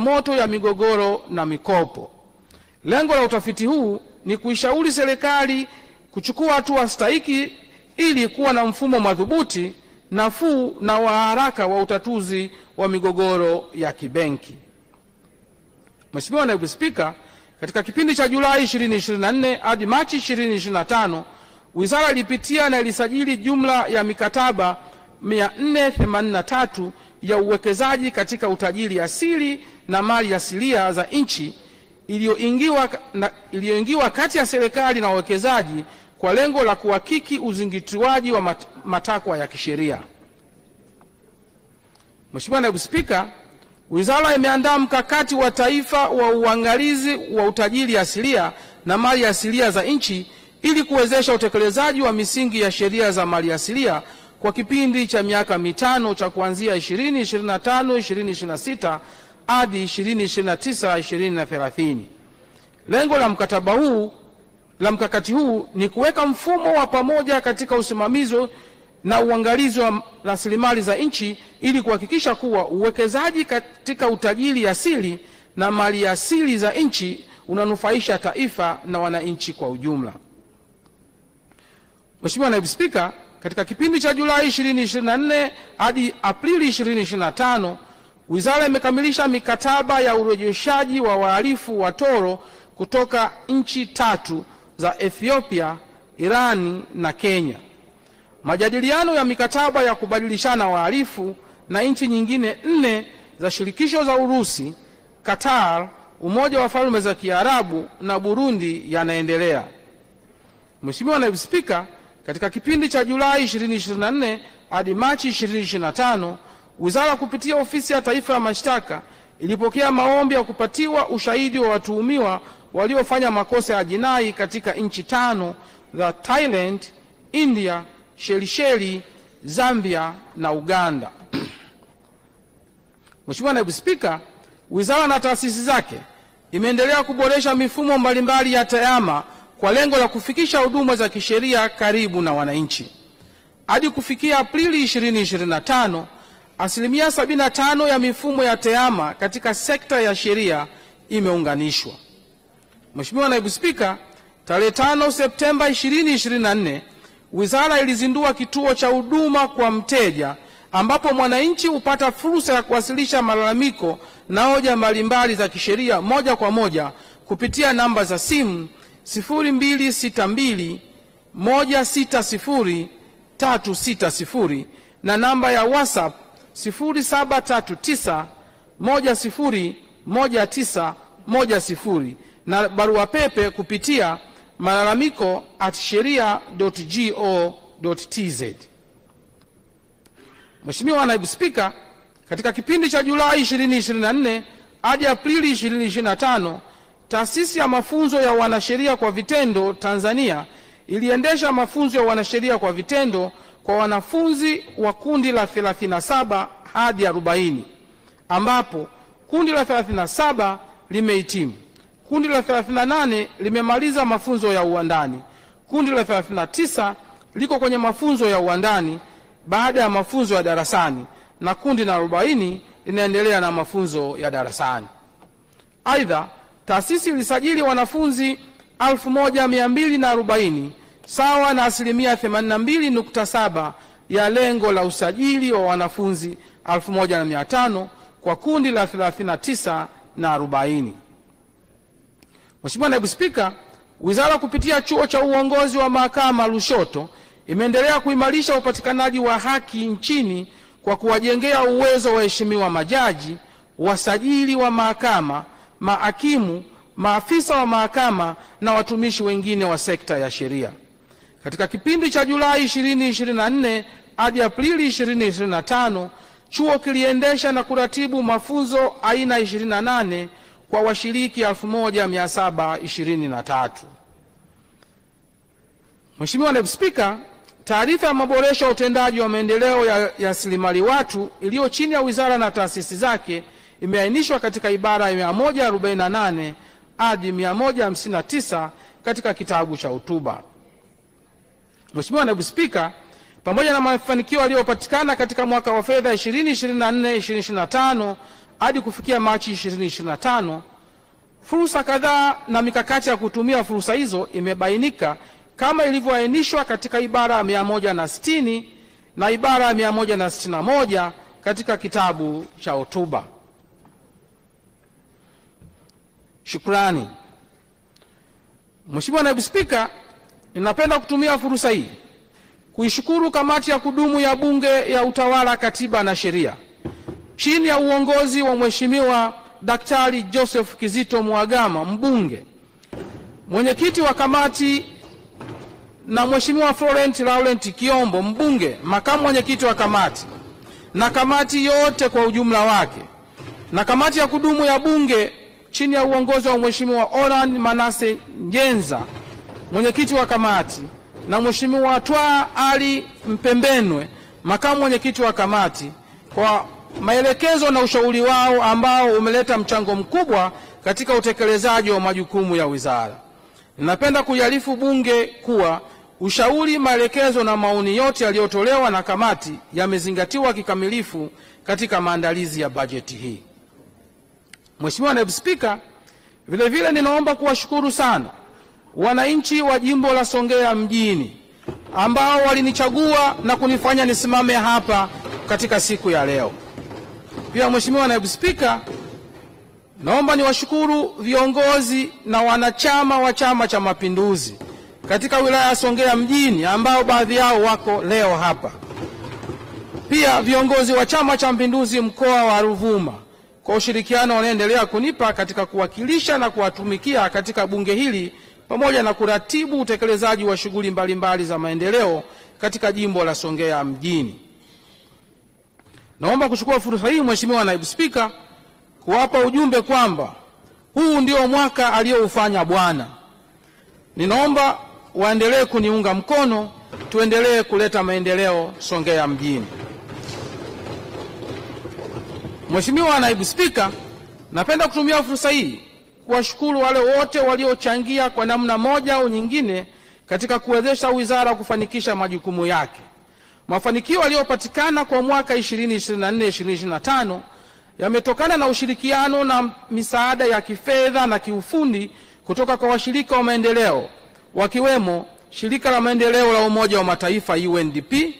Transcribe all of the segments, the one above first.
changamoto ya migogoro na mikopo. Lengo la utafiti huu ni kuishauri serikali kuchukua hatua stahiki ili kuwa na mfumo madhubuti, nafuu na wa haraka wa utatuzi wa migogoro ya kibenki. Mheshimiwa Naibu Spika, katika kipindi cha Julai 2024 hadi Machi 2025, wizara ilipitia na ilisajili jumla ya mikataba 483 ya uwekezaji katika utajiri asili na mali asilia za nchi iliyoingiwa kati ya serikali na wawekezaji kwa lengo la kuhakiki uzingatiwaji wa matakwa ya kisheria. Mheshimiwa Naibu Spika, wizara imeandaa mkakati wa taifa wa uangalizi wa utajiri asilia na mali asilia za nchi ili kuwezesha utekelezaji wa misingi ya sheria za mali asilia kwa kipindi cha miaka 5 cha kuanzia 2025 2026 hadi 2029 2030. Lengo la mkakati huu ni kuweka mfumo wa pamoja katika usimamizi na uangalizi wa rasilimali za nchi ili kuhakikisha kuwa uwekezaji katika utajiri asili na mali asili za nchi unanufaisha taifa na wananchi kwa ujumla. Mheshimiwa Naibu Spika, katika kipindi cha Julai 2024 hadi Aprili 2025, wizara imekamilisha mikataba ya urejeshaji wa wahalifu watoro kutoka nchi 3 za Ethiopia, Irani na Kenya. Majadiliano ya mikataba ya kubadilishana wahalifu na nchi nyingine 4 za shirikisho za Urusi, Qatar, Umoja wa Falme za Kiarabu na Burundi yanaendelea. Mheshimiwa Naibu Spika, katika kipindi cha Julai 2024 hadi Machi 2025, wizara kupitia Ofisi ya Taifa ya Mashtaka ilipokea maombi ya kupatiwa ushahidi wa watuhumiwa waliofanya makosa ya jinai katika nchi 5 za Thailand, India, Shelisheli, Zambia na Uganda. Mheshimiwa Naibu Spika, wizara na taasisi zake imeendelea kuboresha mifumo mbalimbali ya TEHAMA kwa lengo la kufikisha huduma za kisheria karibu na wananchi. Hadi kufikia Aprili 2025, 75% ya mifumo ya TEHAMA katika sekta ya sheria imeunganishwa. Mheshimiwa Naibu Spika, tarehe 5 Septemba 2024, wizara ilizindua kituo cha huduma kwa mteja ambapo mwananchi hupata fursa ya kuwasilisha malalamiko na hoja mbalimbali za kisheria moja kwa moja kupitia namba za simu 0262 160 360 na namba ya WhatsApp 0739 1019 10 na barua pepe kupitia malalamiko@sheria.go.tz. Mheshimiwa Naibu Spika, katika kipindi cha Julai 2024 hadi Aprili 2025, Taasisi ya Mafunzo ya Wanasheria kwa Vitendo Tanzania iliendesha mafunzo ya wanasheria kwa vitendo kwa wanafunzi wa kundi la 37 hadi 40, ambapo kundi la 37 limehitimu, kundi la 38 limemaliza mafunzo ya uandani, kundi la 39 liko kwenye mafunzo ya uandani baada ya mafunzo ya darasani, na kundi la 40 linaendelea na mafunzo ya darasani. Aidha, taasisi ilisajili wanafunzi 1240 sawa na 82.7% ya lengo la usajili wa wanafunzi 1500 kwa kundi la 39 na 40. Mheshimiwa Naibu Spika, wizara kupitia Chuo cha Uongozi wa Mahakama Lushoto imeendelea kuimarisha upatikanaji wa haki nchini kwa kuwajengea uwezo waheshimiwa majaji, wasajili wa mahakama, mahakimu, maafisa wa mahakama na watumishi wengine wa sekta ya sheria. Katika kipindi cha Julai 2024 hadi Aprili 2025, chuo kiliendesha na kuratibu mafunzo aina 28 kwa washiriki 1723. Mheshimiwa Naibu Spika, taarifa ya maboresho ya utendaji wa maendeleo ya rasilimali watu iliyo chini ya wizara na taasisi zake imeainishwa katika ibara ya 148 hadi 159 katika kitabu cha hotuba. Mheshimiwa Naibu Spika, pamoja na mafanikio yaliyopatikana katika mwaka wa fedha 2024-2025 hadi kufikia Machi 2025, fursa kadhaa na mikakati ya kutumia fursa hizo imebainika kama ilivyoainishwa katika ibara ya 160 na ibara ya 161 katika kitabu cha hotuba. Shukrani. Mheshimiwa Naibu Spika, ninapenda kutumia fursa hii kuishukuru kamati ya kudumu ya Bunge ya Utawala, Katiba na Sheria chini ya uongozi wa Mheshimiwa Daktari Joseph Kizito Mhagama, mbunge, mwenyekiti wa kamati, na Mheshimiwa Florent Laurent Kiombo, mbunge, makamu mwenyekiti wa kamati, na kamati yote kwa ujumla wake, na kamati ya kudumu ya Bunge chini ya uongozi wa Mheshimiwa Oran Manase Njenza, mwenyekiti wa kamati, na Mheshimiwa Twaa Ali Mpembenwe, makamu mwenyekiti wa kamati, kwa maelekezo na ushauri wao ambao umeleta mchango mkubwa katika utekelezaji wa majukumu ya wizara. Ninapenda kuiarifu Bunge kuwa ushauri, maelekezo na maoni yote yaliyotolewa na kamati yamezingatiwa kikamilifu katika maandalizi ya bajeti hii. Mheshimiwa Naibu Spika, vile vile ninaomba kuwashukuru sana wananchi wa jimbo la Songea mjini ambao walinichagua na kunifanya nisimame hapa katika siku ya leo. Pia Mheshimiwa Naibu Spika, naomba niwashukuru viongozi na wanachama wa Chama cha Mapinduzi katika wilaya ya Songea mjini ambao baadhi yao wako leo hapa. Pia viongozi wa Chama cha Mapinduzi mkoa wa Ruvuma kwa ushirikiano wanaendelea kunipa katika kuwakilisha na kuwatumikia katika bunge hili pamoja na kuratibu utekelezaji wa shughuli mbalimbali za maendeleo katika jimbo la Songea mjini. Naomba kuchukua fursa hii Mheshimiwa Naibu Spika kuwapa ujumbe kwamba huu ndio mwaka alioufanya Bwana. Ninaomba waendelee kuniunga mkono, tuendelee kuleta maendeleo Songea mjini. Mheshimiwa Naibu Spika, napenda kutumia fursa hii kuwashukuru wale wote waliochangia kwa namna moja au nyingine katika kuwezesha wizara kufanikisha majukumu yake. Mafanikio yaliyopatikana kwa mwaka 2024-2025 yametokana na ushirikiano na misaada ya kifedha na kiufundi kutoka kwa washirika wa maendeleo wakiwemo Shirika la Maendeleo la Umoja wa Mataifa UNDP,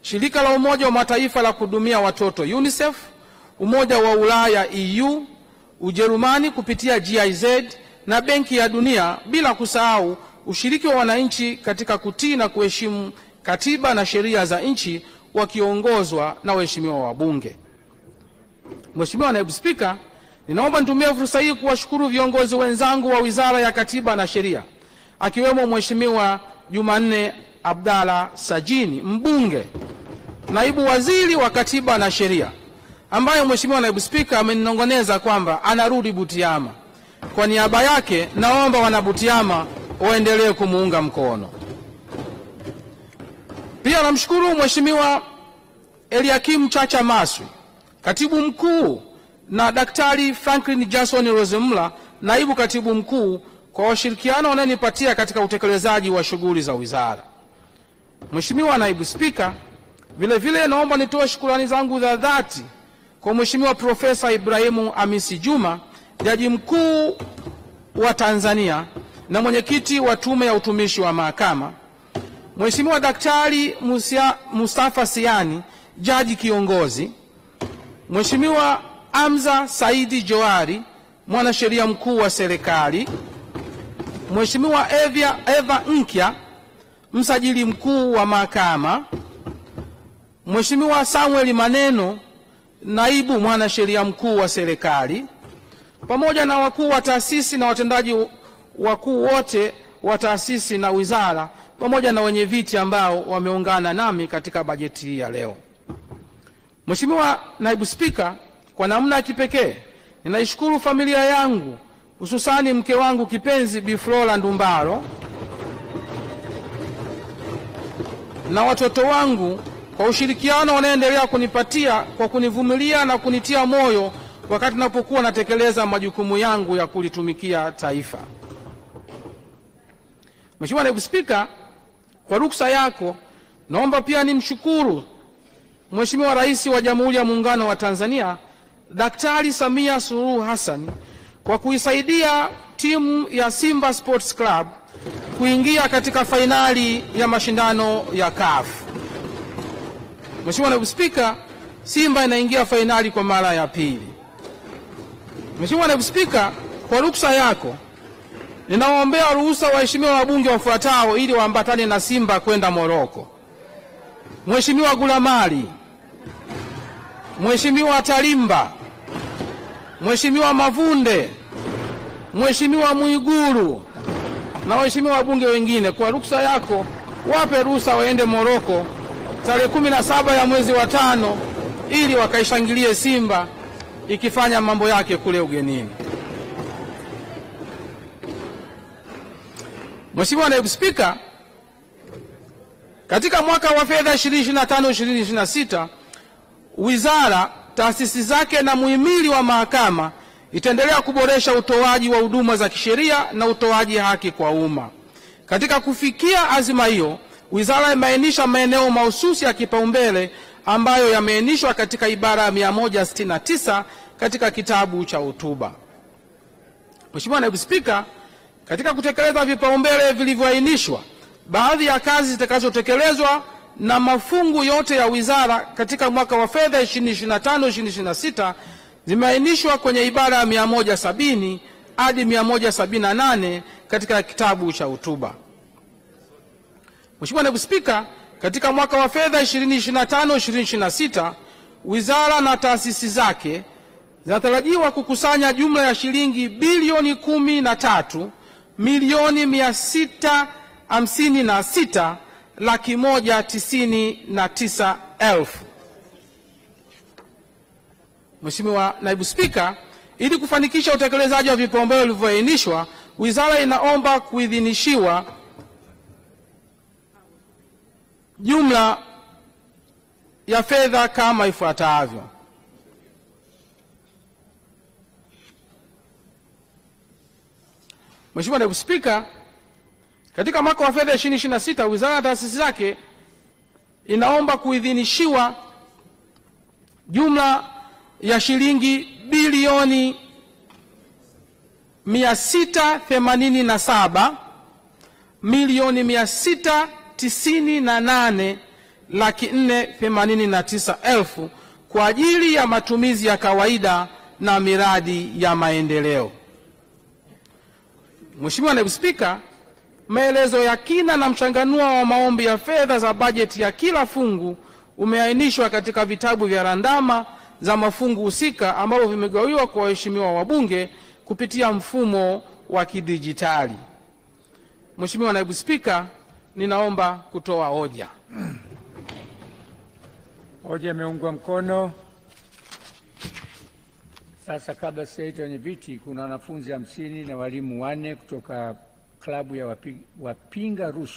Shirika la Umoja wa Mataifa la Kuhudumia Watoto UNICEF, Umoja wa Ulaya EU, Ujerumani kupitia GIZ na Benki ya Dunia, bila kusahau ushiriki wa wananchi katika kutii na kuheshimu katiba na sheria za nchi wakiongozwa na waheshimiwa wabunge. Mheshimiwa Naibu Spika, ninaomba nitumie fursa hii kuwashukuru viongozi wenzangu wa Wizara ya Katiba na Sheria, akiwemo Mheshimiwa Jumanne Abdalla Sajini, mbunge, naibu waziri wa Katiba na Sheria, ambaye Mheshimiwa Naibu Spika ameninongoneza kwamba anarudi Butiama. Kwa niaba yake naomba wanabutiama waendelee kumuunga mkono. Pia namshukuru Mheshimiwa Eliakim Chacha Maswi, katibu mkuu, na Daktari Franklin Jason Rosemla, naibu katibu mkuu, kwa ushirikiano wananipatia katika utekelezaji wa shughuli za wizara. Mheshimiwa Naibu Spika, vile vile naomba nitoe shukrani zangu za dhati kwa Mheshimiwa Profesa Ibrahimu Hamisi Juma, Jaji Mkuu wa Tanzania na mwenyekiti wa Tume ya Utumishi wa Mahakama, Mheshimiwa Daktari Mustafa Siani, Jaji Kiongozi, Mheshimiwa Hamza Saidi Johari, mwanasheria mkuu wa serikali, Mheshimiwa Eva Nkya, msajili mkuu wa mahakama, Mheshimiwa Samuel Maneno, naibu mwanasheria mkuu wa serikali, pamoja na wakuu wa taasisi na watendaji wakuu wote wa taasisi na wizara, pamoja na wenye viti ambao wameungana nami katika bajeti hii ya leo. Mheshimiwa Naibu Spika, kwa namna ya kipekee ninaishukuru familia yangu, hususani mke wangu kipenzi Bi Flora Ndumbaro na watoto wangu kwa ushirikiano wanaendelea kunipatia, kwa kunivumilia na kunitia moyo wakati ninapokuwa natekeleza majukumu yangu ya kulitumikia taifa. Mheshimiwa Naibu Spika, kwa ruksa yako naomba pia nimshukuru Mheshimiwa Rais wa Jamhuri ya Muungano wa Tanzania Daktari Samia Suluhu Hassan kwa kuisaidia timu ya Simba Sports Club kuingia katika fainali ya mashindano ya CAF. Mheshimiwa Naibu Spika, Simba inaingia fainali kwa mara ya pili. Mheshimiwa Naibu Spika, kwa ruksa yako ninawaombea ruhusa waheshimiwa wabunge wafuatao ili waambatane na Simba kwenda Moroko: Mheshimiwa Gulamali, Mheshimiwa Talimba, Mheshimiwa Mavunde, Mheshimiwa Mwiguru na waheshimiwa wabunge wengine. Kwa ruksa yako wape ruhusa waende Moroko tarehe 17 ya mwezi wa 5 ili wakaishangilie Simba ikifanya mambo yake kule ugenini. Mheshimiwa Naibu Spika, katika mwaka wa fedha 2025/2026 wizara, taasisi zake na muhimili wa mahakama itaendelea kuboresha utoaji wa huduma za kisheria na utoaji haki kwa umma. Katika kufikia azima hiyo, wizara imeainisha maeneo mahususi ya kipaumbele ambayo yameainishwa katika ibara ya 169 katika kitabu cha hotuba. Mheshimiwa Naibu Spika, katika kutekeleza vipaumbele vilivyoainishwa, baadhi ya kazi zitakazotekelezwa na mafungu yote ya wizara katika mwaka wa fedha 2025/2026 zimeainishwa kwenye ibara ya 170 hadi 178 katika kitabu cha hotuba. Mheshimiwa Naibu Spika, katika mwaka wa fedha 2025/2026 wizara na taasisi zake zinatarajiwa kukusanya jumla ya shilingi bilioni 13 milioni 656 199,000. Mheshimiwa Naibu Spika, ili kufanikisha utekelezaji wa vipaumbele vilivyoainishwa, wizara inaomba kuidhinishiwa jumla ya fedha kama ifuatavyo. Mheshimiwa Naibu Spika, katika mwaka wa fedha 2026 wizara na taasisi zake inaomba kuidhinishiwa jumla ya shilingi bilioni 687 milioni 698 489,000 kwa ajili ya matumizi ya kawaida na miradi ya maendeleo. Mheshimiwa Naibu Spika, maelezo ya kina na mchanganuo wa maombi ya fedha za bajeti ya kila fungu umeainishwa katika vitabu vya randama za mafungu husika ambavyo vimegawiwa kwa waheshimiwa wabunge kupitia mfumo wa kidijitali. Mheshimiwa Naibu Spika, ninaomba kutoa hoja. Hoja imeungwa mkono. Sasa kabla sijaita wenye viti, kuna wanafunzi 50 na walimu 4 kutoka klabu ya wapinga rushwa.